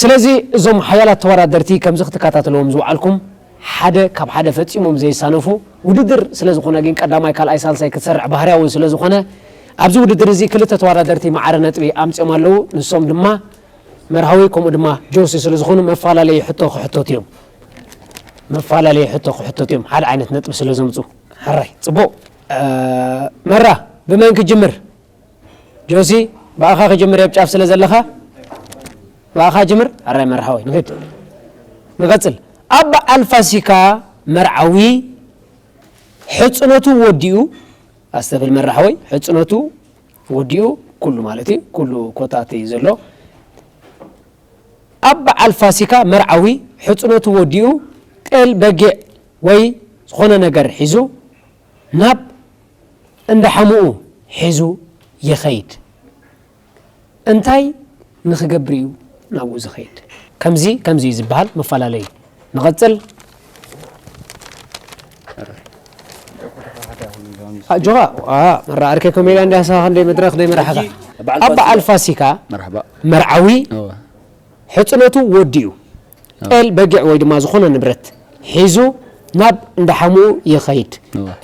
ስለዚ እዞም ሓያላት ተወዳደርቲ ከምዚ ክትከታተልዎም ዝወዓልኩም ሓደ ካብ ሓደ ፈጺሞም ዘይሳነፉ ውድድር ስለ ዝኾነ ግን ቀዳማይ ካልኣይ ሳልሳይ ክትሰርዕ ባህርያዊ እውን ስለ ዝኾነ ኣብዚ ውድድር እዚ ክልተ ተወዳደርቲ ማዕረ ነጥቢ ኣምጺኦም ኣለዉ። ንሶም ድማ መርሃዊ ከምኡ ድማ ጆሲ ስለ ዝኾኑ መፈላለዪ ሕቶ ክሕተቱ እዮም። መፈላለዪ ሕቶ ክሕተቱ እዮም ሓደ ዓይነት ነጥቢ ስለ ዘምጹ። ሕራይ ጽቡቕ። መራ ብመን ክጅምር? ጆሲ ብኣኻ ክጅምር እየ ኣብ ጫፍ ስለ ዘለኻ ብኣኻ ጅምር። ኣራይ መርሓወይ ንኽድ ንቐጽል። ኣብ በዓል ፋሲካ መርዓዊ ሕጽኖቱ ወዲኡ ኣስተብል መርሓወይ ሕጽኖቱ ወዲኡ ኩሉ ማለት እዩ ኩሉ ኮታት እዩ ዘሎ። ኣብ በዓል ፋሲካ መርዓዊ ሕጽኖቱ ወዲኡ ጤል በጊዕ ወይ ዝኾነ ነገር ሒዙ ናብ እንዳ ሓሙኡ ሒዙ ይኸይድ። እንታይ ንኽገብር እዩ ናብኡ ዝኸይድ? ከምዚ ከምዚ እዩ ዝበሃል መፈላለዩ። ንቐጽል። ኣጆኻ መራ ኣርከይ ኮሜድያ እንዲያ ሳኻ ክንደይ መድረኽ ዘይመራሕኻ። ኣብ በዓል ፋሲካ መርዓዊ ሕጽኖቱ ወዲኡ ጤል በጊዕ ወይ ድማ ዝኾነ ንብረት ሒዙ ናብ እንዳ ሓሙኡ ይኸይድ።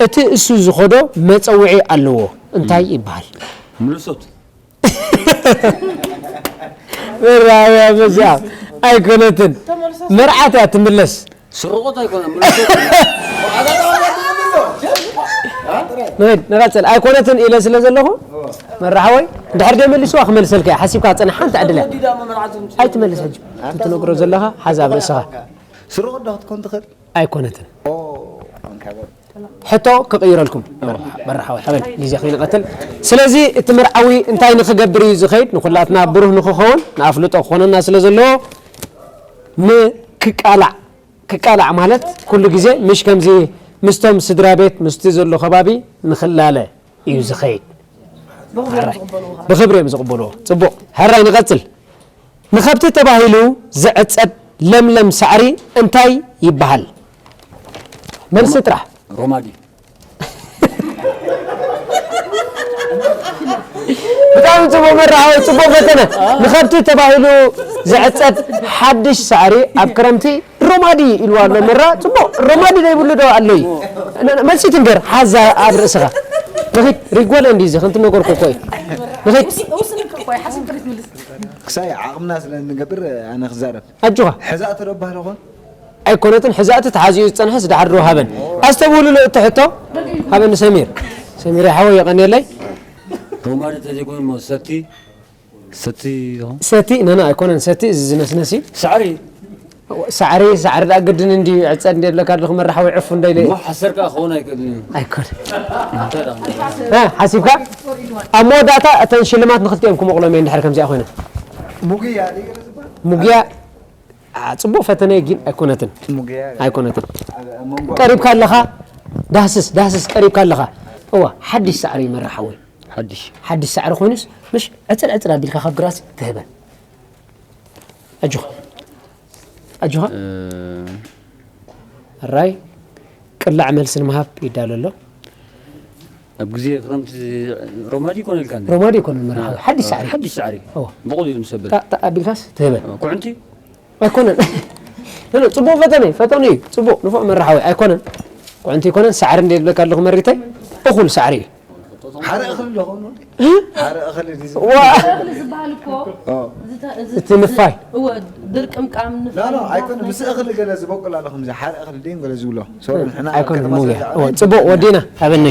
እቲ እሱ ዝኸዶ መጸውዒ ኣለዎ። እንታይ ይበሃል? ምልሶት። መራያ መዚኣ ኣይኮነትን። መርዓት እያ ትምለስ። ስርቆት ኣይኮነን። ምልሶት። ንኸይድ፣ ንቐጽል። ኣይኮነትን ኢለ ስለ ዘለኹ፣ መራሓወይ፣ እንድሕር ደመሊስዋ ክመልሰልካ እየ። ሓሲብካ ጽናሕ፣ ሓንቲ ዕድል እያ። ኣይትመልስ ሕጂ። እቲ ትነግሮ ዘለኻ ሓዛ ኣብ ርእስኻ። ስርቆት ዶ ክትኮን ትኽእል? ኣይኮነትን። ሕቶ ክቕይረልኩም። መራሓወይ፣ ሓበን፣ ግዜ ከይንቐትል። ስለዚ እቲ መርዓዊ እንታይ ንኽገብር እዩ ዝኸይድ? ንኹላትና ብሩህ ንኽኸውን፣ ንኣፍልጦ ክኾነና ስለ ዘለዎ፣ ንክቃላዕ ክቃላዕ ማለት ኩሉ ግዜ ምሽ ከምዚ ምስቶም ስድራ ቤት ምስቲ ዘሎ ከባቢ ንኽላለ እዩ ዝኸይድ። ብኽብሪ እዮም ዝቕበልዎ። ጽቡቕ። ሕራይ ንቐጽል። ንኸብቲ ተባሂሉ ዝዕጸድ ለምለም ሳዕሪ እንታይ ይበሃል? መልሲ ጥራሕ። ሮማዲ። ብጣዕሚ ጽቡቕ መራሓዊ ጽቡቕ ፈተነ። ንኸብቲ ተባሂሉ ዝዕጸድ ሓድሽ ሳዕሪ ኣብ ክረምቲ ሮማዲ ኢልዋ ኣሎ መራ ጽቡቕ ሮማዲ ዘይብሉ ዶ ኣሎ እዩ? መልሲ ትንገር ሓዛ ኣብ ርእስኻ ንኺድ ሪጎለ እንዲ እዚ ከምቲ ነገርኩ እኮ እዩ ንኺድ ክሳይ ዓቕምና ስለ እንገብር ኣነ ክዛረብ ኣጆኻ ሕዛእ ተደባህለ ኾን ኣይኮነትን ሕዛእቲ ተሓዚኡ ዝጸንሐስ ድሓር ዶ ሃበን ኣስተብህሉሉ እቲ ሕቶ ሃበኒ ሰሚር ሰሚር ሓወይ የቐንየለይ ሮማዲ ተዘይኮይኑ ሰቲ ሰቲ ሰቲ ነና ኣይኮነን ሰቲ እዚ ዝነስነሲ ሳዕሪ ሳዕሪ ሳዕሪ ዳ ግድን እንዲ ዕጸ እንዲ ለካ ድልኹ መራሓዊ ዕፉ እንደ ኢለ ሓሰር ከኣ ክኸውን ኣይክእልን እዩ ኣይኮነ እንታይ ዳ ሓሲብካ ኣብ መወዳእታ እተን ሽልማት ንክልቲኦም ክመቕሎም እየ እንድሕር ከምዚኣ ኮይነ ሙግያ ሙግያ ጽቡቕ ፈተነ ግን ኣይኮነትን ኣይኮነትን ቀሪብካ ኣለኻ ዳህስስ ዳህስስ ቀሪብካ ኣለኻ እዋ ሓድሽ ሳዕሪ መራሓዊ ሓድሽ ሓድሽ ሳዕሪ ኮይኑስ ምሽ ዕጽር ዕጽር ኣቢልካ ካብ ግራስ ትህበን ኣጆኻ ኣጆኻ ራይ ቅላዕ መልሲ ንምሃብ ይዳሎ ኣሎ ኣብ ግዜ ክረምቲ ሮማዲ ይኮነ ኢልካ ሮማዲ ይኮነ መርሓዊ ሓድሽ ሳዕሪ ሓድሽ ሳዕሪ ብቑል እዩ ንሰብል ኣቢልካስ ትህበን ኩዕንቲ ኣይኮነን ጽቡቕ ፈተነ ፈተኑ እዩ ጽቡቕ ንፉዕ መራሓዊ ኣይኮነን ኩዕንቲ ይኮነን ሳዕሪ እንደ ይብለካ ኣለኹ መሪተይ እኹል ሳዕሪ እዩ ሓደ እኽሊ ዶ ኾኑ ሓደ እኽሊ ድዩ ዋ እኽሊ ዝበሃል እኮ እቲ ምፋይ እወ ድርቅምቃም ኖ ኖ ኣይኮነ ምስ እኽሊ ገለ ዝበቁል ኣሎ ከምዚ ሓደ እኽሊ ድዩ ገለ ዝብሎ ሶሪ ንሕና ኣይኮነ ሙያ ጽቡቕ ወዲና ሃበኒ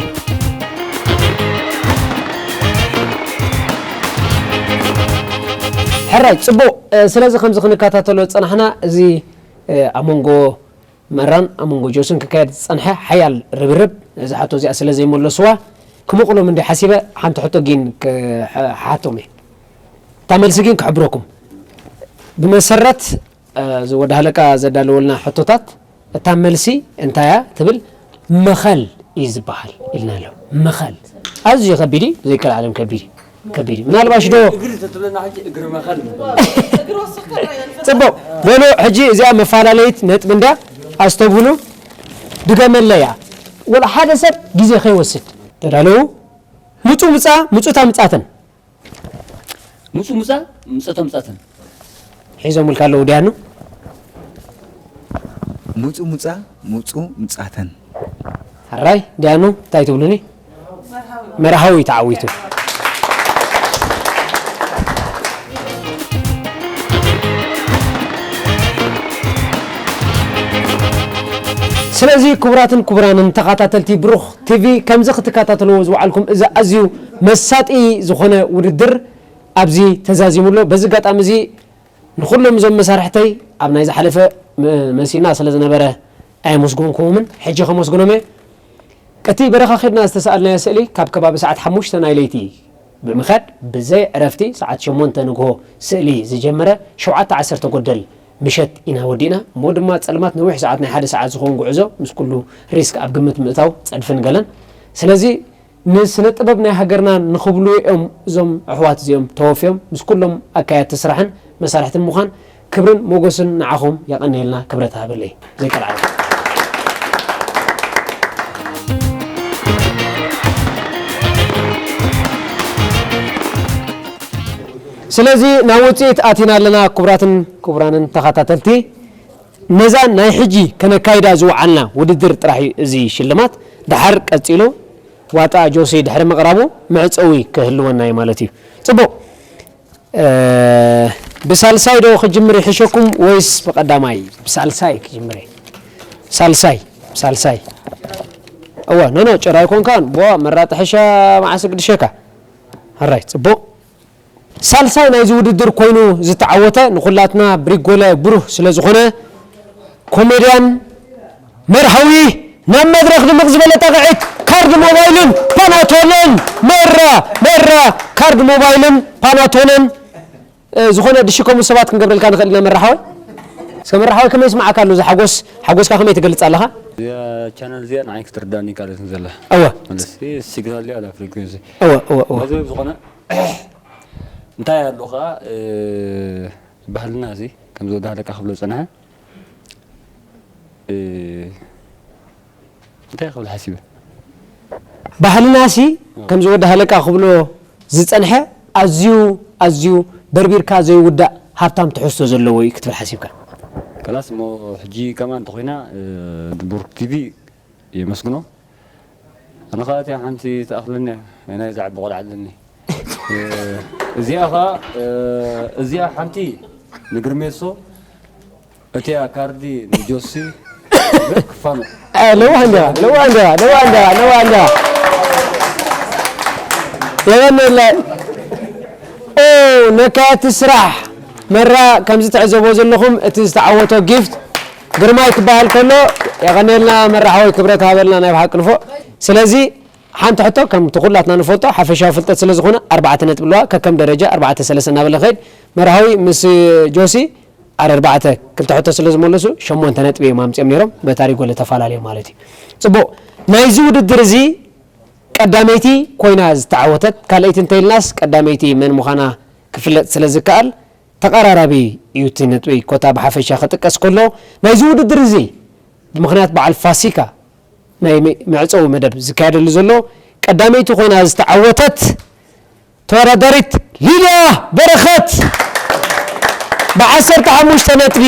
ሕራይ ጽቡቕ ስለዚ ከምዚ ክንከታተሎ ዝጸናሕና እዚ ኣብ መንጎ መራን ኣብ መንጎ ጆስን ክካየድ ዝጸንሐ ሓያል ርብርብ ነዚ ሓቶ እዚኣ ስለ ዘይመለስዋ ክምቕሎም እንዲ ሓሲበ ሓንቲ ሕቶ ጊን ክሓቶም እየ እታ መልሲ ግን ክሕብረኩም ብመሰረት ወዲ ሃለቃ ዘዳለወልና ሕቶታት እታ መልሲ እንታይ እያ ትብል መኸል እዩ ዝበሃል ኢልና ኣሎ መኸል ኣዝዩ ከቢድ እዩ ዘይከል ዓለም ከቢድ እዩ ከቢድ እዩ ምናልባሽ ዶ እግሪ ተትብለና ሕጂ እግሪ መኸል ጽቡቕ በሉ ሕጂ እዚኣ መፈላለይት ነጥቢ እንዳ ኣስተብህሉ ድገመለያ ወላ ሓደ ሰብ ግዜ ከይወስድ ተዳለዉ ምፁ ምፃ ምፁ ታምፃተን ምፁ ምፃ ምፀ ታምፃተን ሒዞምልካ ኣለዉ ዲያኑ። ሙፁ ሙፃ፣ ሙፁ ምፃተን። ሕራይ ዲያኑ፣ እንታይ ትብሉኒ? መርሃዊ ተዓዊቱ። ስለዚ ክቡራትን ክቡራንን ተኸታተልቲ ብሩኽ ቲቪ፣ ከምዚ ክትከታተልዎ ዝወዓልኩም እዚ ኣዝዩ መሳጢ ዝኾነ ውድድር ኣብዚ ተዛዚሙ ኣሎ። በዚ ኣጋጣሚ እዚ ንኹሎም እዞም መሳርሕተይ ኣብ ናይ ዝሓለፈ መሲልና ስለ ዝነበረ ኣየመስገንኩዎምን፣ ሕጂ ከመስግኖም እየ። እቲ በረኻ ኬድና ዝተሰኣልናዮ ስእሊ ካብ ከባቢ ሰዓት ሓሙሽተ ናይ ለይቲ ብምኻድ ብዘይ ዕረፍቲ ሰዓት ሸሞንተ ንግሆ ስእሊ ዝጀመረ ሸውዓተ ዓሰርተ ጎደል ምሸት ኢና ወዲእና። እሞ ድማ ጸልማት ነዊሕ ሰዓት ናይ ሓደ ሰዓት ዝኸውን ጉዕዞ ምስ ኩሉ ሪስክ ኣብ ግምት ምእታው ጸድፍን ገለን። ስለዚ ንስነ ጥበብ ናይ ሃገርና ንኽብሉ እዮም እዞም ኣሕዋት እዚኦም ተወፍዮም ምስ ኩሎም ኣካየድቲ ስራሕን መሳርሕትን ምዃን ክብርን ሞጎስን ንዓኹም የቐንየልና ክብረት ሃበለይ ዘይቀልዓለም። ስለዚ ናብ ውፅኢት ኣቲና ኣለና ክቡራትን ክቡራንን ተኸታተልቲ ነዛ ናይ ሕጂ ከነካይዳ ዝወዓልና ውድድር ጥራሕ እዩ እዚ ሽልማት። ደሓር ቀፂሉ ዋጣ ጆሲ ድሕሪ ምቕራቡ መዕፀዊ ክህልወና እዩ ማለት እዩ። ፅቡቕ። ብሳልሳይ ዶ ክጅምር ይሕሸኩም ወይስ ብቐዳማይ? ብሳልሳይ ክጅምር። ሳልሳይ ሳልሳይ። እወ ኖኖ ጭራ ኣይኮንካን ቦ መራጢ ሕሻ መዓስ ግድሸካ። ኣራይ ፅቡቕ። ሳልሳይ ናይዚ ውድድር ኮይኑ ዝተዓወተ ንኹላትና ብሪጎለ ብሩህ ስለ ዝኾነ ኮሜድያን መርሃዊ ናብ መድረኽ ድምቕ ዝበለ ጣቕዒት ካርድ ሞባይልን ፓናቶንን መራ መራ ካርድ ሞባይልን ፓናቶንን ዝኾነ ድሽከሙ ሰባት ክንገብረልካ ንኽእል ኢና መራሓወይ። እስከ መራሓወይ ከመይ ይስማዓካ ኣሎ እዚ ሓጎስ ሓጎስካ ከመይ ትገልጽ ኣለኻ? እዚኣ ቻነል እዚኣ ንዓይ ክትርዳኒ ካልኦትን ዘላ እወ መለስ ሲግናል ሊያ ኣላ ፍሪኩንሲ እወ እወ እወ በዚ ዝኾነ እንታይ ኣሎ ከዓ ባህልና እዚ ከም ዝወዳሃለካ ክብሎ ዝፀንሐ እንታይ ክብል ሓሲበ ባህልና ሲ ከም ዝወዳሃለካ ክብሎ ዝፀንሐ ኣዝዩ ኣዝዩ በርቢርካ ዘይውዳእ ሃብታም ትሕዝቶ ዘለዎ እዩ ክትብል ሓሲብካ። ከላስ እሞ ሕጂ ከማን እንተኮይና ብሩክ ቲቪ የመስግኖ ኣነ ከዓ እቲኣ ሓንቲ ትኣኽለኒ እያ ናይ ዝዓቢ ቆልዓ ኣለኒ እዚኣ ከዓ እዚኣ ሓንቲ ንግርሜሶ እቲኣ ካርዲ ንጆሲ ክፋኑ ለዋንዳ ለዋንዳ ለዋንዳ ለዋንዳ የበነለ ኦ ነካያቲ ስራሕ መራ ከምዚ ትዕዘቦ ዘለኹም እቲ ዝተዓወቶ ጊፍት ግርማይ ክበሃል ከሎ የቐንየልና መራሓወይ ክብረት ሃበልና ናይ ብሓቂ ንፎ ስለዚ ሓንቲ ሕቶ ከምቲ ኩላትና ንፈልጦ ሓፈሻዊ ፍልጠት ስለ ዝኾነ ኣርባዕተ ነጥቢ ኣለዋ ከከም ደረጃ ኣርባዕተ ሰለስተ እናበለ ከይድ መርሃዊ ምስ ጆሲ ኣረርባዕተ ክልተ ሕቶ ስለ ዝመለሱ ሸሞንተ ነጥቢ እዮም ኣምፅኦም ነይሮም በታ ሪጎለ ተፈላለዮም ማለት እዩ ፅቡቅ ናይዚ ውድድር እዚ ቀዳመይቲ ኮይና ዝተዓወተት ካልኣይቲ እንተኢልናስ ቀዳመይቲ መን ምዃና ክፍለጥ ስለ ዝከኣል ተቐራራቢ እዩ እቲ ነጥቢ ኮታ ብሓፈሻ ክጥቀስ ከሎ ናይዚ ውድድር እዚ ብምኽንያት በዓል ፋሲካ ናይ መዕፀዊ መደብ ዝካየደሉ ዘሎ ቀዳመይቲ ኮይና ዝተዓወተት ተወዳዳሪት ሊድያ በረኸት ብዓሰርተ ሓሙሽተ ነጥቢ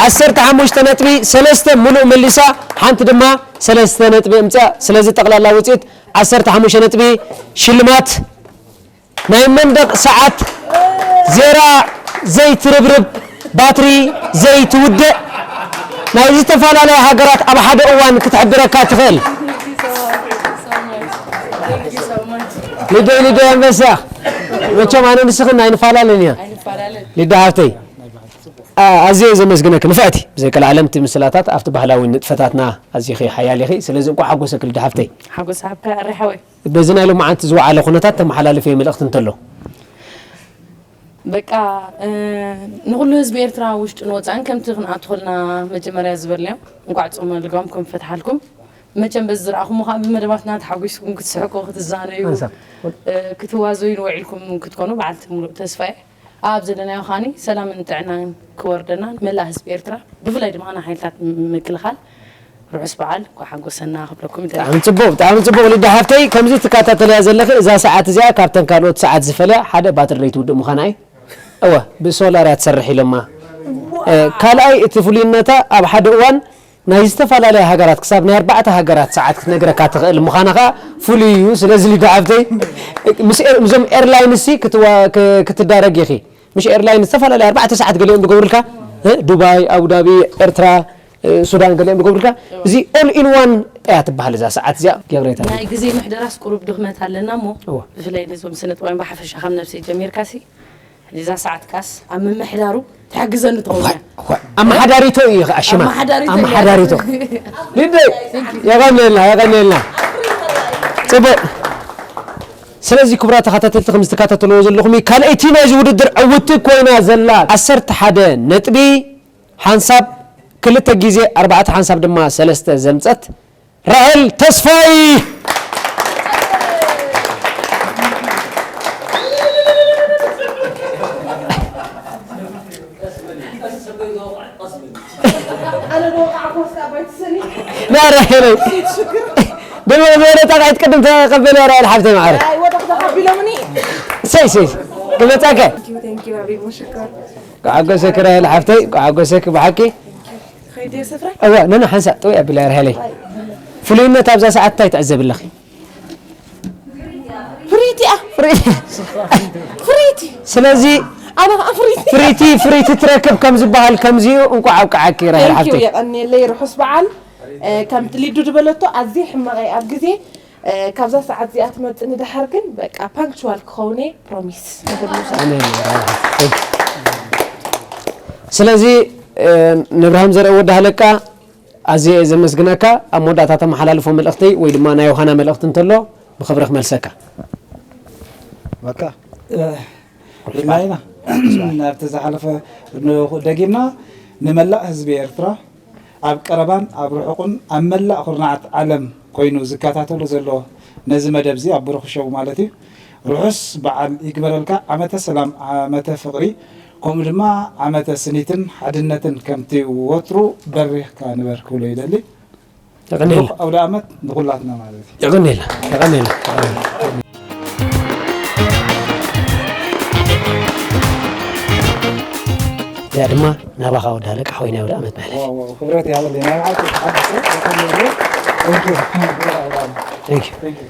ዓሰርተ ሓሙሽተ ነጥቢ ሰለስተ ሙሉእ መሊሳ ሓንቲ ድማ ሰለስተ ነጥቢ እምፅኣ ስለዚ ጠቕላላ ውፅኢት ዓሰርተ ሓሙሽተ ነጥቢ ሽልማት ናይ መንደቕ ሰዓት ዜራ ዘይትርብርብ ባትሪ ዘይትውድእ ናይ ዝተፈላለያ ሃገራት ኣብ ሓደ እዋን ክትሕብረካ ትኽእል ልደይ ልደይ ኣንበሳ መቸም ኣነ ንስኽን ኣይንፈላለን ኢና ልደ ሃብተይ ኣዝየ ዘመስግነክ ንፍዕቲ ብዘይቀልዓለም እቲ ምስላታት ኣብቲ ባህላዊ ንጥፈታትና ኣዚኺ ሓያል ኢኺ ስለዚ እንኳ ሓጎሰክ ልደ ሃብተይ ሓጎስ ሃብካ ኣረ ሓወይ በዚ ናይ ሎማዓንቲ ዝወዓለ ኩነታት ተመሓላልፈዮ መልእኽቲ እንተሎ? በቃ ንኹሉ ህዝቢ ኤርትራ ውሽጥን ወፃእን ከምቲ ክንኣቱ ከልና መጀመርያ ዝበልናዮ እንቋዕ ፆመ ልጓምኩም ፈትሓልኩም። መቸም በዚ ዝረኣኹሞ ከዓ ብመደባትና ተሓጒስኩም ክትስሕቁ ክትዛነዩ ክትዋዘዩ ንውዒልኩም ክትኮኑ በዓልቲ ሙሉእ ተስፋ እየ። ኣብ ዘለናዮ ኻኒ ሰላምን ጥዕናን ክወርደና ንመላእ ህዝቢ ኤርትራ ብፍላይ ድማ ንሓይልታት ምክልኻል ርሑስ በዓል እንኳዕ ሓጎሰና ክብለኩም ይደሊ። ብጣዕሚ ጽቡቕ ብጣዕሚ ጽቡቕ ሊዳ ሓፍተይ ከምዚ ትከታተልያ ዘለኺ እዛ ሰዓት እዚኣ ካብተን ካልኦት ሰዓት ዝፈልያ ሓደ ባትሪ ደይትውድእ ምዃና እዩ። እወ፣ ብሶላር እያ ትሰርሕ ኢሎማ። እ፣ ካልኣይ እቲ ፍሉይነታ ኣብ ሓደ እዋን ናይ ዝተፈላለያ ሃገራት ክሳብ ናይ ኣርባዕተ ሃገራት ሰዓት ክትነግረካ ትኽእል ምዃና ኸኣ ፍሉይ እዩ። ስለዚ ሊዱ ሓፍተይ፣ ምስ ኤር-፣ ምስዞም ኤርላይንስ ሲ ክትዋ-፣ ክ-፣ ክትዳረግ ኢኺ። ምሽ ኤርላይን ዝተፈላለያ ኣርባዕተ ሰዓት ገሊኦም ዝገብሩልካ፣ እ፣ ዱባይ፣ ኣቡዳቢ፣ ኤርትራ፣ እ፣ ሱዳን ገሊኦም ዝገብሩልካ። እዚ ኦል ኢን ዋን እያ ትበሃል እዛ ሰዓት እዚኣ። ገብረ ይታ ናይ ግዜ ምሕደራስ ቁሩብ ድኽመት ኣለና እሞ፣ እወ። ብፍላይ ነዞም ስነ ጥበባውያን ብሓፈሻ ካብ ነብሰይ ጀሚርካ ሲ፣ እዛ ሰዓት ካስ ኣብ ምምሕዳሩ ትሕግዘኒ ትኸውን እያ። እዋ፣ ኣመሓዳሪቶ እዩ ኸዓ ሽማ። ኣመሓዳሪቶ እዩ። ኣመሓዳሪቶ። ሊደይ፣ የቐንየልና፣ የቐንየልና። ጽቡቕ። ስለዚ ክቡራት ተኸታተልቲ፣ ከም ዝተከታተልዎ ዘለኹም እዩ፣ ካልኣይቲ ናይዚ ውድድር ዕውትቲ ኮይና ዘላ ዓሰርተ ሓደ ነጥቢ ሓንሳብ ክልተ ግዜ ኣርባዕተ ሓንሳብ ድማ ሰለስተ ዘምጸት ራሄል ተስፋይ። ና ራሄለይ። ደሞ ዝበለጠ ቃይት ቅድም ተቐበል ራሄል ሓፍተይ ማዕረ። ኣይ፣ ወደኽ ተቐቢሎምኒ። ሰይ፣ ሰይ፣ ሰይ። ክመጻከ? Thank you, thank you፣ ኣቤት መሸከር። ጓዓጎሰክ ራሄል ሓፍተይ፣ ጓዓጎሰክ ብሓቂ። ኸይደ ስፍራ? እወ፣ ነነ ሓንሳእ ጥውይ ኣቢላ ራሄለይ። ፍሉይነት ኣብዛ ሰዓት እንታይ ትዕዘብ ኣለኺ? ፍሪቲ፣ ኣ፣ ፍሪ-፣ ፍሪቲ። ስለዚ ኣነ ኸዓ ፍሪቲ። ፍሪቲ፣ ፍሪቲ ትረክብ ከም ዝበሃል ከምዚኡ እንቋዕ ኣብቅዓኪ ራሄል Thank you፣ ሓፍተይ። የቐንየለይ፣ ርሑስ በዓል። እ፣ ከምቲ ሊዱ ዝበለቶ ኣዝየ ሕመቐ ኣብ ግዜ፣ እ፣ ካብዛ ሰዓት እዚኣ ትመጽእ ንደሓር ግን በቃ ፓንክቹዋል ክኸውን እየ፣ ፕሮሚስ። ኣሜን። ስለዚ፣ እ፣ ንብርሃም ዘርአ ወዲ ሃለቃ ኣዝየ እየ ዘመስግነካ። ኣብ መወዳእታ ተመሓላልፎ መልእኽቲ ወይ ድማ ናይ ዮሃና መልእኽቲ እንተሎ ብኽብሪ ክመልሰካ። በቃ፣ እ፣ ኢልና ኢና። ናብቲ ዝሓለፈ ን-፣ ደጊምና ንመላእ ህዝቢ ኤርትራ ኣብ ቀረባን ኣብ ርሑቕን ኣብ መላእ ኩርናዓት ዓለም ኮይኑ ዝከታተሎ ዘሎ ነዚ መደብ እዚ ኣብ ብሩኽ ሸው ማለት እዩ። ርሑስ በዓል ይግበረልካ። ዓመተ ሰላም፣ ዓመተ ፍቕሪ፣ ከምኡ ድማ ዓመተ ስኒትን ሓድነትን ከምቲ ወትሩ በሪኽካ ንበር ክብሎ ይደሊ። የቐንየልና። ብሩኽ ኣውደ ዓመት ንኹላትና ማለት እዩ። የቐንየልና፣ የቐንየልና። እዚኣ ድማ ናባኻ ወዲ ኣለቃ ሓወይ ናይ ኣውደ ዓመት መሕለፊ። ዋው፣ ዋው፣ ክብረት ይሃበለይ። ናይ በዓል ተሓድሶ፣ ተኸብሩ። Thank you። Thank you። Thank you።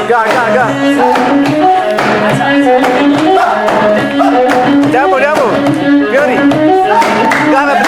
ጋ፣ ጋ፣ ጋ። ዳሞ፣ ዳሞ። ፊዮሪ። ጋ ነብላ።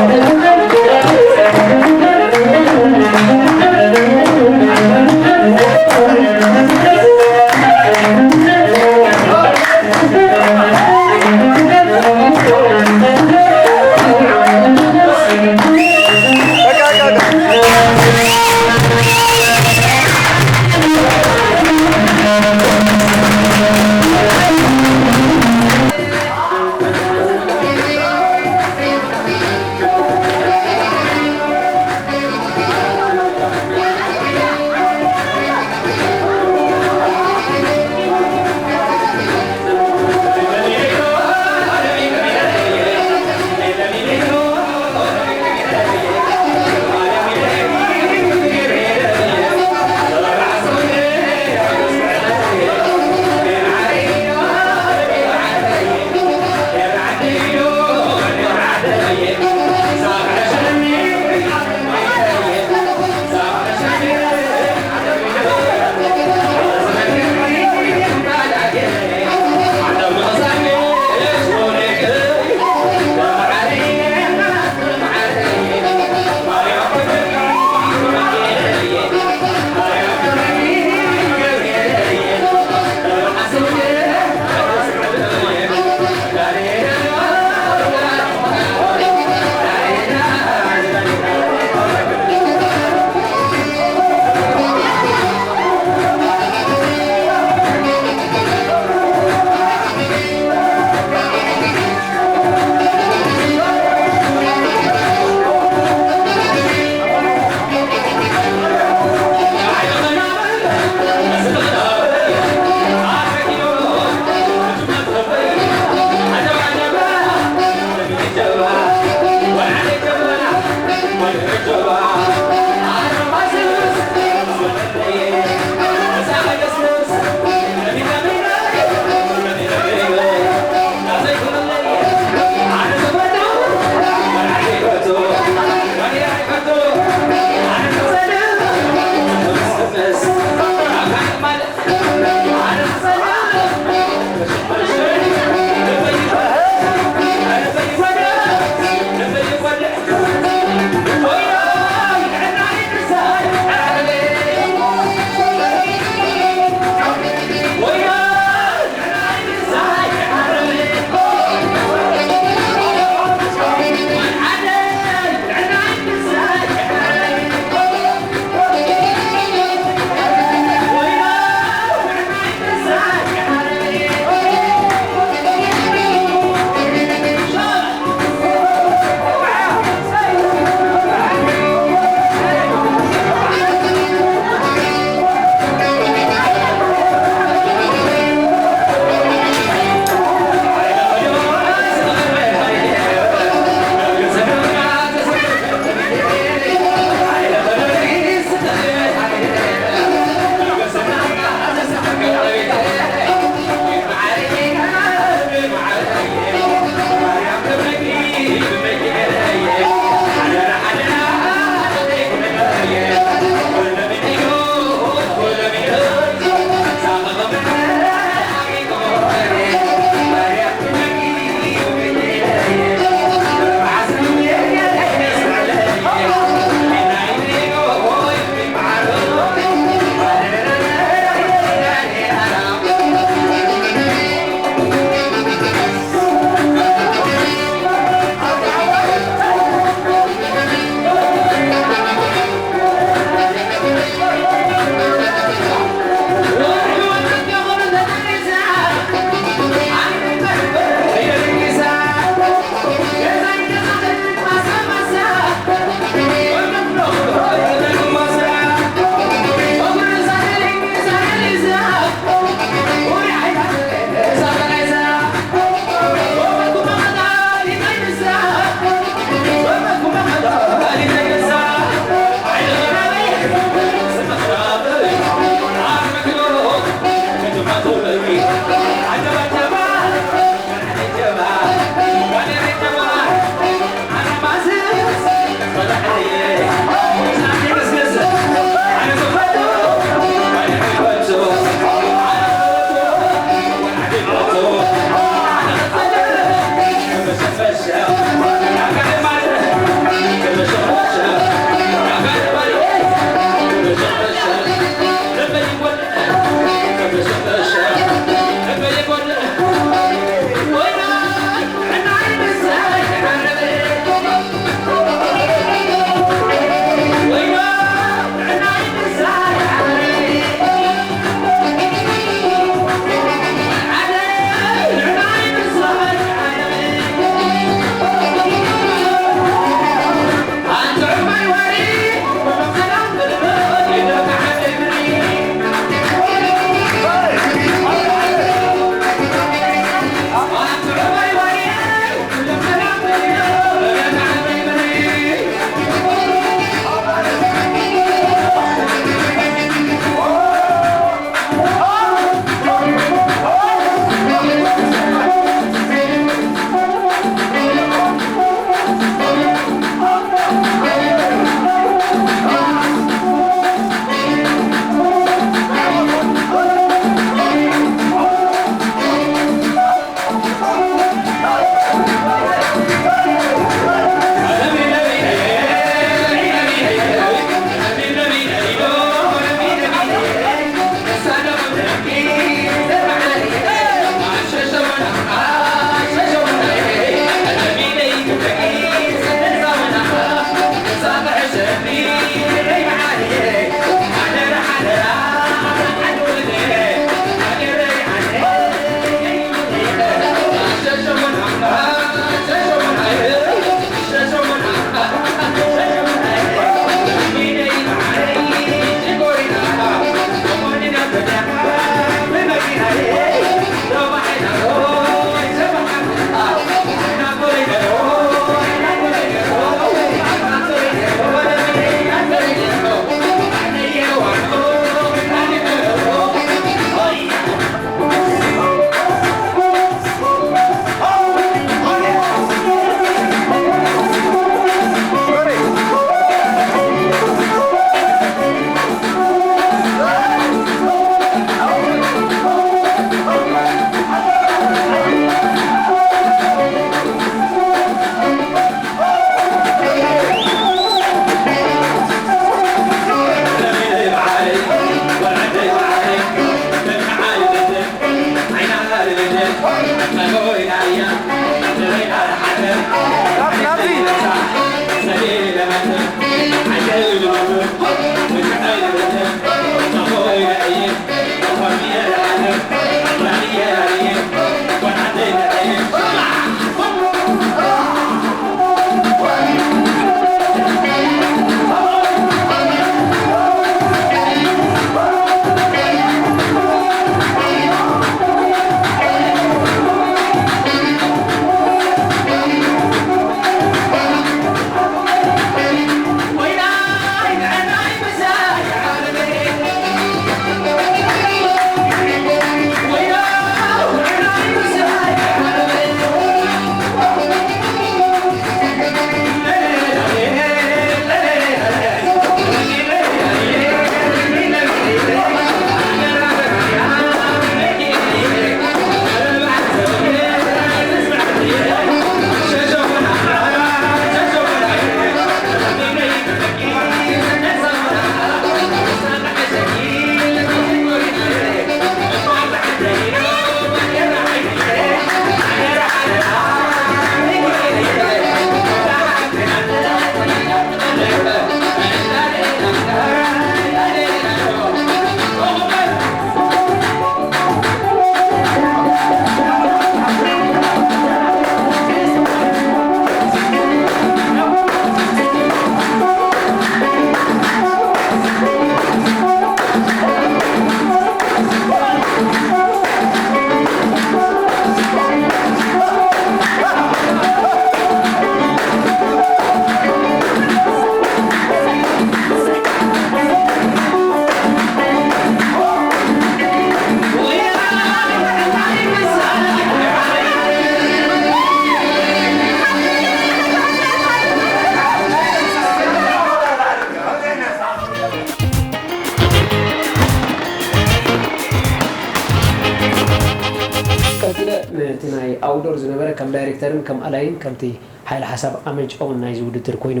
ዝነበረ ከም ዳይሬክተርን ከም ኣላይን ከምቲ ሓይል ሓሳብ ኣመንጭኦን ናይዚ ውድድር ኮይኑ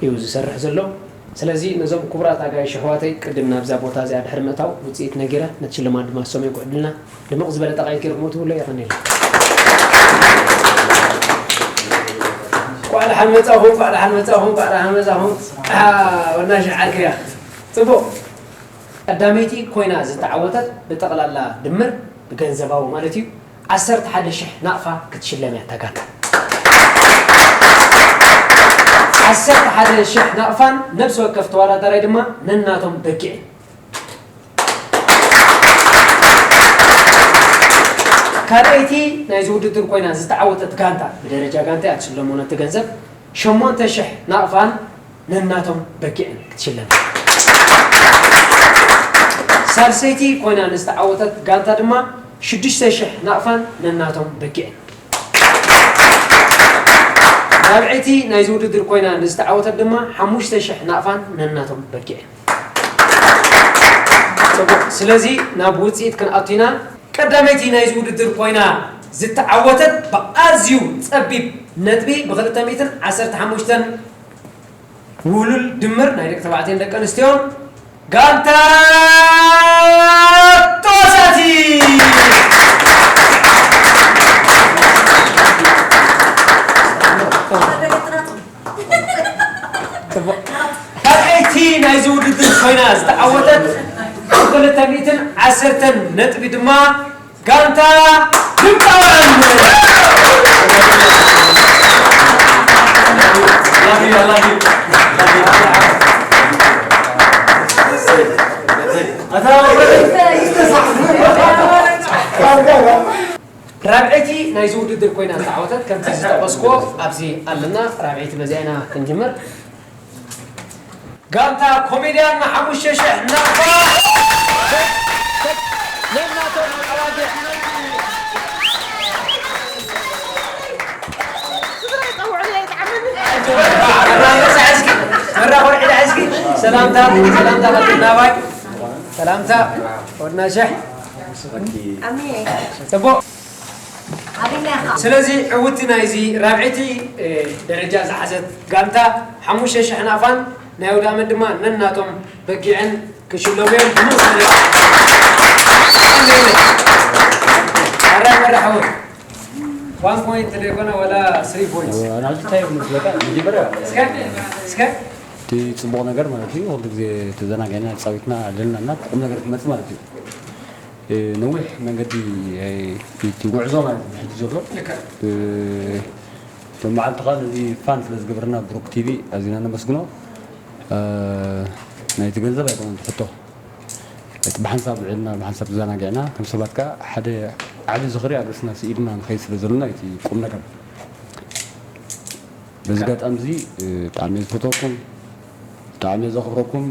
እዩ ዝሰርሕ ዘሎ። ስለዚ ነዞም ክቡራት ኣጋይሽ ኣሕዋተይ ቅድም ናብዛ ቦታ እዚኣ ድሕሪ ምእታው ውፅኢት ነጊረ ነቲ ሽልማት ድማ ዝሰመይኩ ዕድልና ድምቕ ዝበለ ጠቓይት ገይርኩም እትብሎ የቐንየልና። እንኳዕ ደሓን መጻኹም፣ እንኳዕ ደሓን መጻኹም፣ እንኳዕ ደሓን መጻኹም። ወናሽ ዓርክያ ጽቡቕ ቀዳመይቲ ኮይና ዝተዓወተት ብጠቕላላ ድምር ብገንዘባዊ ማለት እዩ ዓሰርተ ሓደ ሽሕ ናቕፋ ክትሽለም እያ እታ ጋንታ። ዓሰርተ ሓደ ሽሕ ናቕፋን ነብሲ ወከፍ ተወዳዳራይ ድማ ነናቶም በጊዕን። ካልኣይቲ ናይዚ ውድድር ኮይና ዝተዓወተት ጋንታ ብደረጃ ጋንታ እያ ትሽለሞ ነቲ ገንዘብ ሸሞንተ ሽሕ ናቕፋን ነናቶም በጊዕን ክትሽለም። ሳልሰይቲ ኮይና ንዝተዓወተት ጋንታ ድማ ሽዱሽተ ሽሕ ናቕፋን ነናቶም በጊዕን። ራብዐይቲ ናይዚ ውድድር ኮይና ንዝተዓወተት ድማ ሓሙሽተ ሽሕ ናቕፋን ነናቶም በጊዕን። ጽቡቕ። ስለዚ ናብ ውጽኢት ክንኣቱ ኢና። ቀዳመይቲ ናይዚ ውድድር ኮይና ዝተዓወተት ብኣዝዩ ጸቢብ ነጥቢ ብክልተ ሚእትን ዓሰርተ ሓሙሽተን ውሉል ድምር ናይ ደቂ ተባዕትዮን ደቂ ኣንስትዮን ጋንታ ጦሳቲ። ካልኣይቲ ናይዚ ውድድር ኮይና ዝተዓወተት ብክልተ ሚእትን ዓሰርተን ነጥቢ ድማ ጋንታ ድምፃውያን። ራብዐይቲ ናይዚ ውድድር ኮይና ዝተዓወተት ከምቲ ዝጠቐስኩዎ ኣብዚ ኣለና። ራብዐይቲ በዚኣ ኢና ክንጅምር። ጋንታ ኮሜድያን ንሓሙሽተ ሽሕ ናቕፋ ነናቶም ኣዋጊዕ። ሰላምታ ሰላምታ ናባይ ሰላምታ ወድና ሽሕ ጽቡቅ። ስለዚ ዕውቲ ናይዚ ራብዐይቲ ደረጃ ዝሓዘት ጋንታ ሓሙሽተ ሽሕ ናቕፋን ናይ ኣውዳመት ድማ ነናቶም በጊዕን ክሽለሙ እዮም። ኣራይ መራሕቦ ዋን ፖይንት ዘይኮነ ወላ ስሪ ፖይንት። እስከ እቲ ፅቡቕ ነገር ማለት እዩ ኩሉ ግዜ ተዘናጊዕና ተፃዊትና ኣለና እና ቁም ነገር ክመፅእ ማለት እዩ። ነዊሕ መንገዲ እቲ ጉዕዞ ማለት እዩ ሕጂ ዘሎ ሎማዓልቲ ከዓ ነዚ ፋን ስለ ዝገበርና ብሩክ ቲቪ ኣዚና ነመስግኖ። ናይቲ ገንዘብ ኣይኮነን ሕቶ እቲ ብሓንሳብ ውዒልና ብሓንሳብ ተዘናጊዕና ከም ሰባት ከዓ ሓደ ዓብዪ ዝኽሪ ኣብ ርእስና ስኢልና ንኸይድ ስለ ዘለና እቲ ቁም ነገር በዚ ኣጋጣሚ እዚ ብጣዕሚ እየ ዝፈትወኩም ብጣዕሚ እየ ዘኽብረኩም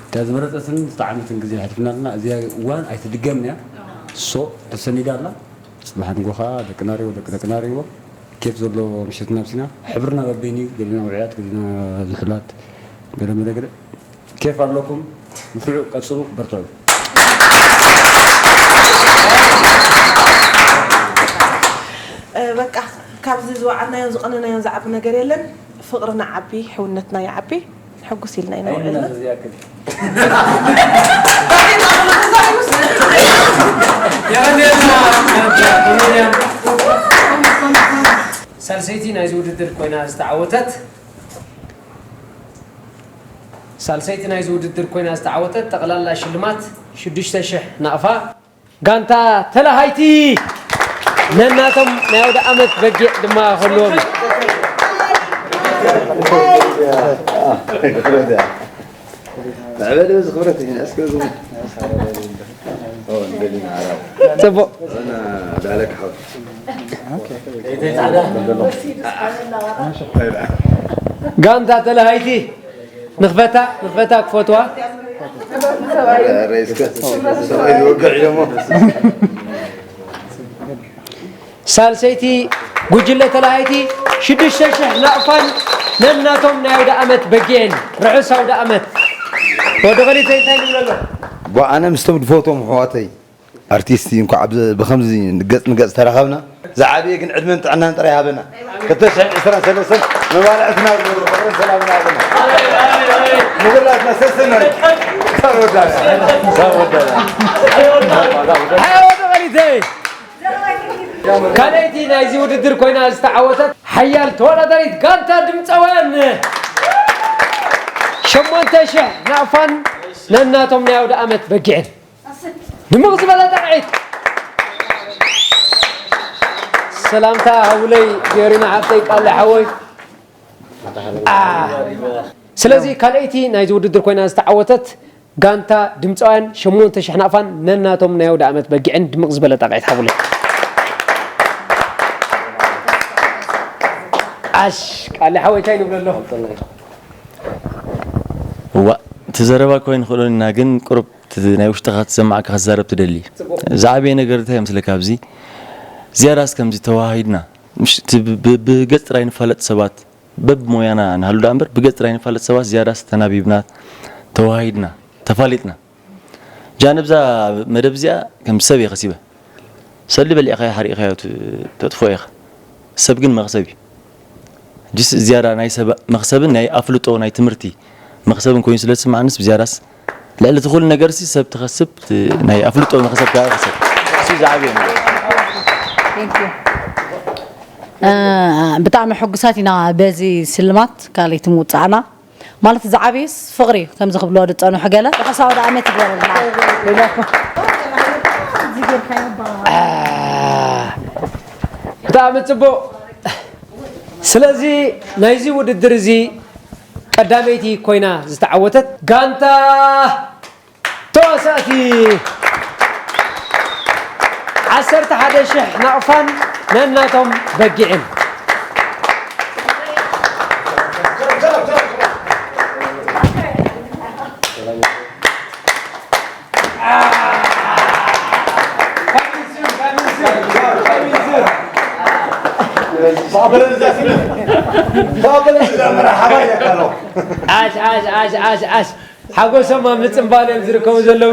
እታ ዝበለፀትን ዝጠዓመትን ግዜ ኣሕሊፍና ኣለና። እዚኣ እዋን ኣይትድገምን እያ። ሶ ተሰኒዳ ኣላ። ፅባሕ ንጎ ከዓ ደቂ ናሪዎ ደቂ ደቂ ናሪዎ ኬፍ ዘለዎ ምሸት ናብሲና ሕብርና በበይኑ እዩ። ገሊና ውዑያት፣ ገሊና ዝሑላት፣ ገለ መለ ገለ ኬፍ ኣለኩም። ንፍዑ ቀፅሉ፣ በርትዑ። በቃ ካብዚ ዝወዓልናዮን ዝቐነናዮን ዝዓቢ ነገር የለን። ፍቕርና ዓቢ፣ ሕውነትና ይዓቢ። ሕጉስ ኢልና ኢና ውዒልና። ሳልሰይቲ ናይዚ ውድድር ኮይና ዝተዓወተት ሳልሰይቲ ናይዚ ውድድር ኮይና ዝተዓወተት ጠቕላላ ሽልማት ሽዱሽተ ሽሕ ናቕፋ ጋንታ ተላሃይቲ ነናቶም ናይ ኣውደ ኣመት በጊዕ ድማ ክህልዎም እዩ። መዕበሊ በዚ ክብረት እዩ ንእስከ ዝሙ ጽቡቕ ዳለካ ሓው ጋንታ ተላሃይቲ ንኽፈታ ንኽፈታ ክፈትዋ ሳልሰይቲ ጉጅለ ተላሃይቲ ሽዱሽተ ሽሕ ናቕፋን ነናቶም ናይ ኣውደ ኣመት በጊዕን ርሑስ ኣውደ ኣመት ወዲ ኸሊተይ እንታይ ንብለሎ ኣነ ምስቶም ድፈትዎም ኣሕዋተይ ኣርቲስት እንኳዕ ብዚ- ብኸምዚ ገጽ ንገጽ ተራኸብና። ዝዓበየ ግን ዕድመን ጥዕናን ጥራይ ሃበና። ክልተ ሽሕን ዕስራን ሰለስተን መባልዕትና ይግበሩ። ፍቕርን ሰላምን ሃበና። ንኹላትና ሰሰናዩ። ሳብ ወዳና። ሳብ ወዳና። ሓወ ተቐሊተይ። ካልኣይቲ ናይዚ ውድድር ኮይና ዝተዓወተት ሓያል ተወዳዳሪት ጋንታ ድምፃውያን ሸሞንተ ሽሕ ናቕፋን ነናቶም ናይ ኣውደ ዓመት በጊዕን ድምቕ ዝበለ ጣቕዒት ሰላምታ ሃውለይ ጌሪና ሓፍተይ ቃለ ሓወይ። አ፣ ስለዚ ካልኣይቲ ናይዚ ውድድር ኮይና ዝተዓወተት ጋንታ ድምፃውያን ሸሞንተ ሽሕ ናቕፋን ነናቶም ናይ ኣውደ ዓመት በጊዕን ድምቕ ዝበለ ጣቕዒት ሓውለይ። ኣሽ ቃለ ሓወይ እንታይ ንብለሎ? እዋ እቲ ዘረባ እኮ ኣይንኽእሎን ኢና፣ ግን ቁሩብ እቲ ናይ ውሽጥኻ ትሰማዕካ ክትዛረብ ትደሊ። ዝዓበየ ነገር እንታይ ይመስለካ? ኣብዚ ዝያዳስ ከምዚ ተዋሃሂድና፣ ምሽ-፣ እቲ ብ-፣ ብ-፣ ብገጽ ጥራይ ንፋለጥ ሰባት፣ በብሞያና ንሃሉ ደኣ እምበር፣ ብገጽ ጥራይ ንፋለጥ ሰባት ዝያዳስ ተናቢብና፣ ተዋሃሂድና፣ ተፋሊጥና። ጃን ኣብዛ መደብ እዚኣ ከም ሰብ እየ ከሲበ። ሰሊ በሊዕካዮ ሓሪቕካዮ ት-፣ ተጥፍኦ ኢኻ። ሰብ ግን መኽሰብ እዩ። ሕጂስ ዝያዳ ናይ ሰብ መኽሰብን ናይ ኣፍልጦ ናይ ትምህርቲ መኽሰብን ኮይኑ ስለ ዝስምዓንስ ብዝያዳስ ልዕሊ እቲ ኩሉ ነገርሲ ሰብ ትኸስብ ት-፣ ናይ ኣፍልጦ መኽሰብ ከዓ ይኸሰብ። እሱ ዝዓበየ ነገር። ብጣዕሚ ሕጉሳት ኢና በዚ ስልማት ካልኣይቲ ምውፃዕና። ማለት ዝዓብይስ ፍቕሪ እዩ ከምዚ ክብልዎ ዝፀንሑ ገለ። ርሑስ ኣውደ ዓመት ይግበረልና። ብጣዕሚ ፅቡቕ። ስለዚ ናይዚ ውድድር እዚ ቀዳመይቲ ኮይና ዝተዓወተት ጋንታ ተዋሳእቲ ዓሰርተ ሓደ ሽሕ ናቕፋን ነናቶም በጊዕን። ዓሽ ዓሽ ዓሽ ዓሽ ዓሽ ሓጎሶም ኣብ ምጽንባል እዮም ዝርከቡ ዘለዉ።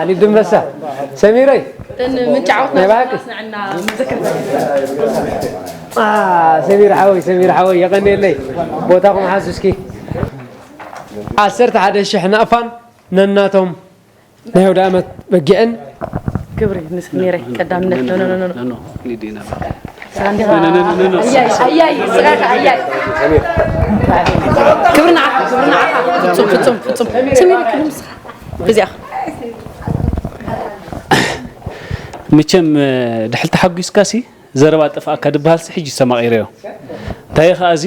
ሊዱ ኣንበሳ ሰሚረይ ምንጫወትና ናይ ባህቂ ስንዕና መዘከርታ ሰሚር ሓወይ ሰሚር ሓወይ የቐንየለይ ቦታኹም ሓዙ እስኪ ዓሰርተ ሓደ ሽሕ ናቕፋን ነናቶም ናይ ኣውደ ዓመት በጊዕን ክብሪ ንሰሚረይ ቀዳምነት ኖ ኖ ኖ ኖ ኣያይ ኣያይ ስራካ ኣያይ ክብሪ ንዓኻ ክብሪ ንዓኻ ፍጹም ፍጹም ፍጹም ሰሚረይ ክብሪ ንስኻ እዚኣ መቸም ድሕል ተሓጒስካሲ ዘረባ ጠፍኣካ ድበሃልሲ ሕጂ ዝተማቒረዮ እንታይ ከኣ እዚ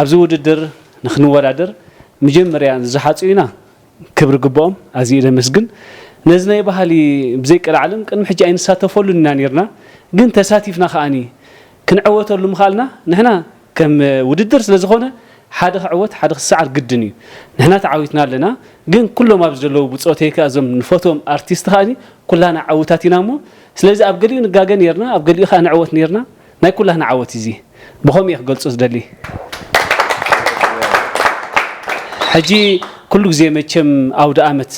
ኣብዚ ውድድር ንክንወዳደር መጀመርያ ዝሓፁ ኢና ክብሪ ግብኦም ኣዝየ ደመስግን ነዚ ናይ ባህሊ ብዘይቀልዓለም ቅድሚ ሕጂ ኣይንሳተፈሉን ኢና ነርና ግን ተሳቲፍና ከኣኒ ክንዕወተሉ ምኽኣልና ንሕና ከም ውድድር ስለ ዝኾነ ሓደ ክዕወት ሓደ ክሰዓር ግድን እዩ ንሕና ተዓዊትና ኣለና ግን ኩሎም ኣብዚ ዘለዉ ብፆተይ ከኣ እዞም ንፈትዎም ኣርቲስት ከኣኒ ኩላና ዓውታት ኢና እሞ ስለዚ ኣብ ገሊኡ ንጋገ ነርና ኣብ ገሊኡ ከኣ ንዕወት ነርና ናይ ኩላህና ዓወት እዚ ብኸምኡ እየ ክገልጾ ዝደሊ ሕጂ ኩሉ ግዜ መቸም ኣውደ ኣመት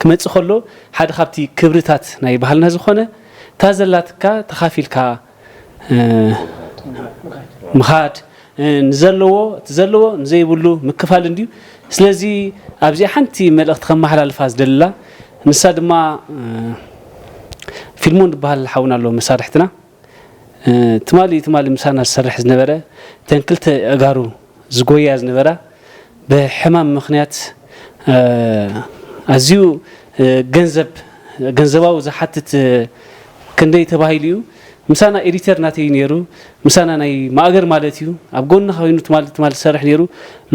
ክመጽእ ከሎ ሓደ ካብቲ ክብርታት ናይ ባህልና ዝኾነ እታ ዘላትካ ተኻፊልካ ምኻድ ንዘለዎ እቲ ዘለዎ ንዘይብሉ ምክፋል እንድዩ ስለዚ ኣብዚኣ ሓንቲ መልእኽቲ ከመሓላልፋ ዝደልላ ንሳ ድማ ፊልሞን ዝበሃል ሓውና ኣሎ መሳርሕትና ትማሊ ትማሊ ምሳና ዝሰርሕ ዝነበረ እተን ክልተ ኣእጋሩ ዝጎያ ዝነበራ ብሕማም ምኽንያት ኣዝዩ ገንዘብ ገንዘባዊ ዝሓትት ክንደይ ተባሂሉ እዩ ምሳና ኤዲተር ናተይ ነይሩ ምሳና ናይ ማእገር ማለት እዩ ኣብ ጎንና ኮይኑ ትማሊ ትማሊ ዝሰርሕ ነይሩ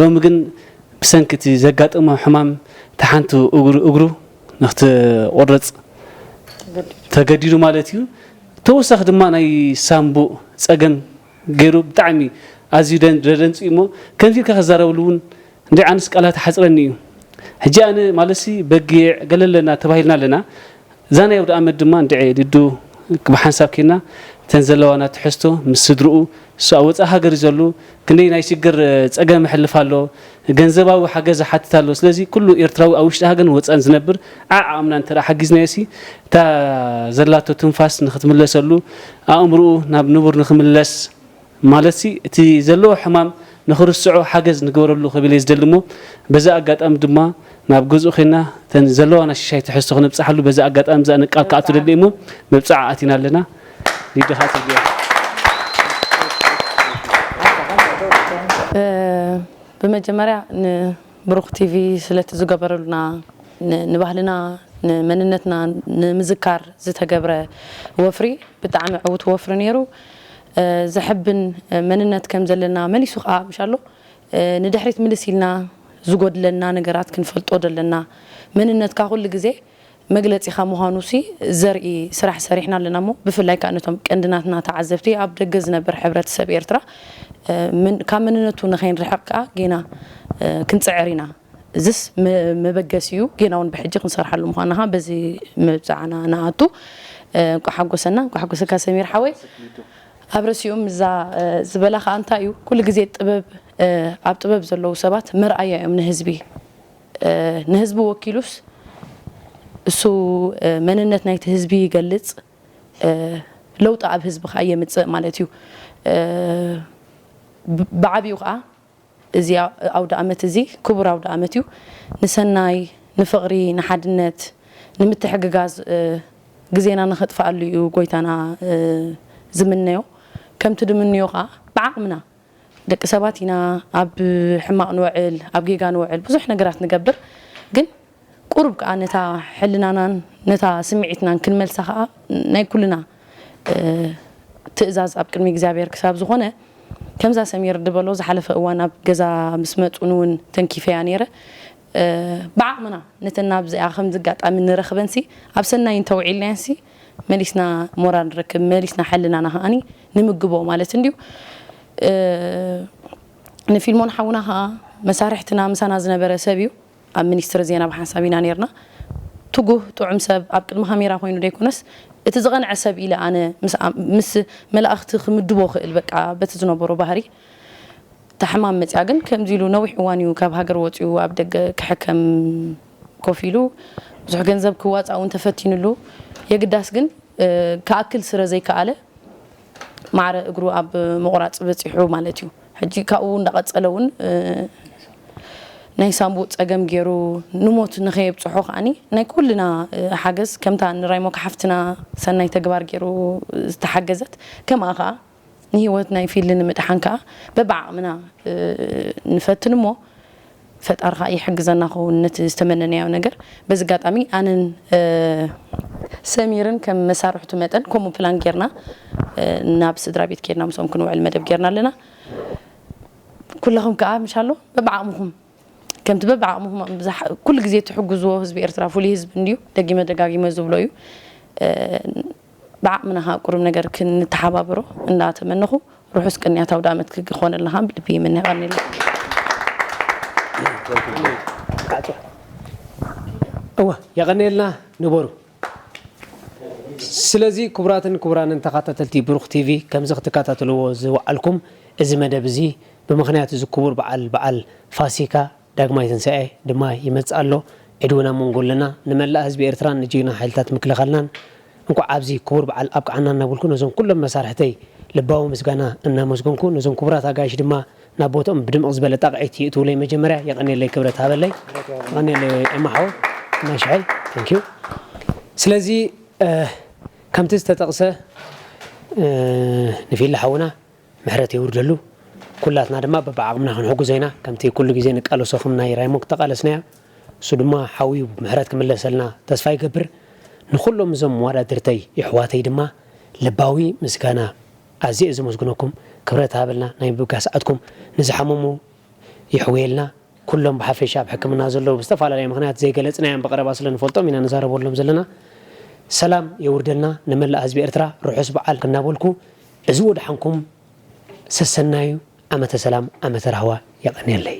ሎሚ ግን ብሰንኪ እቲ ዘጋጠሞ ሕማም እታ ሓንቲ እግሩ እግሩ ንክትቆረፅ ተገዲዱ ማለት እዩ። ተወሳኺ ድማ ናይ ሳንቡእ ፀገም ገይሩ ብጣዕሚ ኣዝዩ ደደንፅኡ እሞ ከምዚ ኢልካ ክዛረበሉ እውን እንድዒ ኣነስ ቃላት ይሓፅረኒ እዩ። ሕጂ ኣነ ማለትሲ በጊዕ ገለ ኣለና ተባሂልና ኣለና እዛ ናይ ኣውደኣመት ድማ እንድዒ ድዱ ብሓንሳብ ኬድና እቲ እተን ዘለዋና ትሕዝቶ ምስ ስድርኡ፣ እሱ ኣብ ወፃኢ ሃገር እዩ ዘሎ፣ ክንደይ ናይ ሽግር ጸገም ይሕልፍ ኣሎ፣ ገንዘባዊ ሓገዝ ይሓትት ኣሎ። ስለዚ ኩሉ ኤርትራዊ ኣብ ውሽጢ ሃገርን ወፃእን ዝነብር ዓዓቕምና እንተ ሓጊዝናዮ ሲ እታ ዘላቶ ትንፋስ ንክትምለሰሉ፣ ኣእምርኡ ናብ ንቡር ንክምለስ፣ ማለት ሲ እቲ ዘለዎ ሕማም ንክርስዖ ሓገዝ ንግበረሉ ክብል እየ ዝደሊ እሞ፣ በዚ ኣጋጣሚ ድማ ናብ ገዝኡ ኮይና እተን ዘለዋና ሽሻይ ትሕዝቶ ክነብፅሓሉ በዚ ኣጋጣሚ እዛ ንቃል ክኣቱ ደሊ እሞ፣ መብፅዓ ኣቲና ኣለና። ሊድኻ ትብልዮ። ብመጀመርያ ንብሩኽ ቲቪ ስለቲ ዝገበረሉና፣ ንባህልና፣ ንመንነትና ንምዝካር ዝተገብረ ወፍሪ ብጣዕሚ ዕውት ወፍሪ ነይሩ። ዘሕብን መንነት ከም ዘለና መሊሱ ከዓ ምሻሎ ንድሕሪት ምልስ ኢልና ዝጎድለና ነገራት ክንፈልጦ ዘለና፣ መንነትካ ኩሉ ግዜ መግለፂኻ ምዃኑ ሲ ዘርኢ ስራሕ ሰሪሕና ኣለና እሞ፣ ብፍላይ ከዓ ነቶም ቀንድናትና ተዓዘብቲ ኣብ ደገ ዝነብር ሕብረተሰብ ኤርትራ ካብ መንነቱ ንኸይንርሕቕ ከዓ ጌና ክንፅዕር ኢና። እዝስ መበገሲ እዩ። ጌና እውን ብሕጂ ክንሰርሓሉ ምዃንኻ በዚ መብፃዕና ንኣቱ። እንኳ ሓጎሰና፣ እንኳ ሓጎሰካ ሰሚር ሓወይ። ኣብ ረሲኦም እዛ ዝበላ ከዓ እንታይ እዩ፣ ኩሉ ግዜ ጥበብ፣ ኣብ ጥበብ ዘለዉ ሰባት መርኣያ እዮም ንህዝቢ። ንህዝቢ ወኪሉስ እሱ መንነት ናይቲ ህዝቢ ይገልፅ፣ ለውጢ ኣብ ህዝቢ ከዓ የምፅእ ማለት እዩ። ብዓብዩ ከዓ እዚ ኣውደ ኣመት እዚ ክቡር ኣውደ ኣመት እዩ። ንሰናይ፣ ንፍቕሪ፣ ንሓድነት፣ ንምትሕግጋዝ ግዜና ንኸጥፍኣሉ እዩ ጎይታና ዝምነዮ። ከምቲ ድምንዮ ከዓ ብዓቕምና ደቂ ሰባት ኢና፣ ኣብ ሕማቕ ንውዕል፣ ኣብ ጌጋ ንውዕል፣ ብዙሕ ነገራት ንገብር። ግን ቁሩብ ከዓ ነታ ሕልናናን ነታ ስምዒትናን ክንመልሳ ከዓ ናይ ኩልና ትእዛዝ ኣብ ቅድሚ እግዚኣብሔር ክሳብ ዝኾነ፣ ከምዛ ሰሚር ድበሎ ዝሓለፈ እዋን ኣብ ገዛ ምስ መፁን እውን ተንኪፈያ ነይረ። ብዓቕምና ነተን ናብዚኣ ከምዚ ኣጋጣሚ ንረኽበንሲ ኣብ ሰናይ እንተውዒልናየንሲ መሊስና ሞራል ንረክብ፣ መሊስና ሕልናና ከዓኒ ንምግቦ ማለት እንድዩ። ንፊልሞን ሓውና ከዓ መሳርሕትና ምሳና ዝነበረ ሰብ እዩ። ኣብ ሚኒስትሪ ዜና ብሓንሳብ ኢና ነርና። ትጉህ ጥዑም ሰብ ኣብ ቅድሚ ካሜራ ኮይኑ ደይኮነስ እቲ ዝቐንዐ ሰብ ኢለ ኣነ ምስ መላእኽቲ ክምድቦ ክእል በቃ በቲ ዝነበሮ ባህሪ። እታ ሕማም መፅያ ግን ከምዚ ኢሉ ነዊሕ እዋን እዩ ካብ ሃገር ወፂኡ ኣብ ደገ ክሕከም ኮፍ ኢሉ ብዙሕ ገንዘብ ክዋፃእ እውን ተፈቲኑሉ የግዳስ ግን ክኣክል ስረ ዘይከኣለ ማዕረ እግሩ ኣብ ምቑራፅ በፂሑ ማለት እዩ። ሕጂ ካብኡ እንዳቐፀለ እውን ናይ ሳንቡእ ፀገም ገይሩ ንሞት ንኸየብፅሖ ከዓኒ ናይ ኩልና ሓገዝ ከምታ ንራይሞካ ሓፍትና ሰናይ ተግባር ገይሩ ዝተሓገዘት ከምኣ ከዓ ንህይወት ናይ ፊሊ ንምድሓን ከዓ በብዓቕምና ንፈትን እሞ ፈጣሪ ከዓ ይሕግዘና ኸውን ነቲ ዝተመነናዮ ነገር። በዚ ኣጋጣሚ ኣነን ሰሚርን ከም መሳርሕቱ መጠን ከምኡ ፕላን ጌርና ናብ ስድራ ቤት ኬድና ምስኦም ክንውዕል መደብ ጌርና ኣለና። ኩለኹም ከዓ ምሻሎ በብዓቕምኹም ከምቲ በብዓቕምኹም ኩሉ ግዜ ትሕግዝዎ ህዝቢ ኤርትራ ፍሉይ ህዝቢ እንድዩ፣ ደጊመ ደጋጊመ ዝብሎ እዩ። ብዓቕምና ከዓ ቁሩብ ነገር ክንተሓባበሮ እንዳተመነኹ ርሑስ ቅንያት ኣውደ ኣመት ክኾነልና ከዓ ብልቢ ይምነ። የቐንየለይ። እወ የቐንየልና ንበሩ። ስለዚ ክቡራትን ክቡራንን ተኸታተልቲ ብሩኽ ቲቪ ከምዚ ክትከታተልዎ ዝወዓልኩም እዚ መደብ እዚ ብምኽንያት እዚ ክቡር በዓል በዓል ፋሲካ ዳግማይ ትንሳኤ ድማ ይመጽእ ኣሎ። ዒድ እውን ኣብ መንጎ ኣለና። ንመላእ ህዝቢ ኤርትራን ንጅግና ሓይልታት ምክልኻልናን እንኳዕ ኣብዚ ክቡር በዓል ኣብቅዓና እናበልኩ ነዞም ኩሎም መሳርሕተይ ልባዊ ምስጋና እናመስገንኩ ነዞም ክቡራት ኣጋይሽ ድማ ናብ ቦትኦም ብድምቕ ዝበለ ጣቕዒት ይእትውለይ። መጀመርያ የቐንየለይ፣ ክብረት ሃበለይ። የቐንየለይ ኤማ ሓወይ፣ እናሽሐይ። Thank you። ስለዚ ከምቲ ዝተጠቕሰ ንፊሊ ሓውና ምሕረት የውርደሉ። ኩላትና ድማ በብዓቕምና ክንሕግዞ ኢና። ከምቲ ኩሉ ግዜ ንቃለሶ ከም ናይ ራይሞክ ተቓለስናዮ፣ እሱ ድማ ሓውዩ ብምሕረት ክምለሰልና ተስፋ ይገብር። ንኹሎም እዞም መዋዳድርተይ የሕዋተይ ድማ ልባዊ ምስጋና ኣዝየ እየ ዘመስግነኩም። ክብረት ሃበልና ናይ ምብጋስ ሰዓትኩም። ንዝሓመሙ የሕውየልና። ኩሎም ብሓፈሻ ኣብ ሕክምና ዘለዉ ብዝተፈላለየ ምኽንያት ዘይገለጽናዮም ብቐረባ ስለ ንፈልጦም ኢና ንዛረበሎም ዘለና። ሰላም የውርደልና ንመላእ ህዝቢ ኤርትራ። ርሑስ በዓል እናበልኩ እዚ ወድሓንኩም ሰሰናዩ ዓመተ ሰላም ዓመተ ራህዋ የቐንየለይ።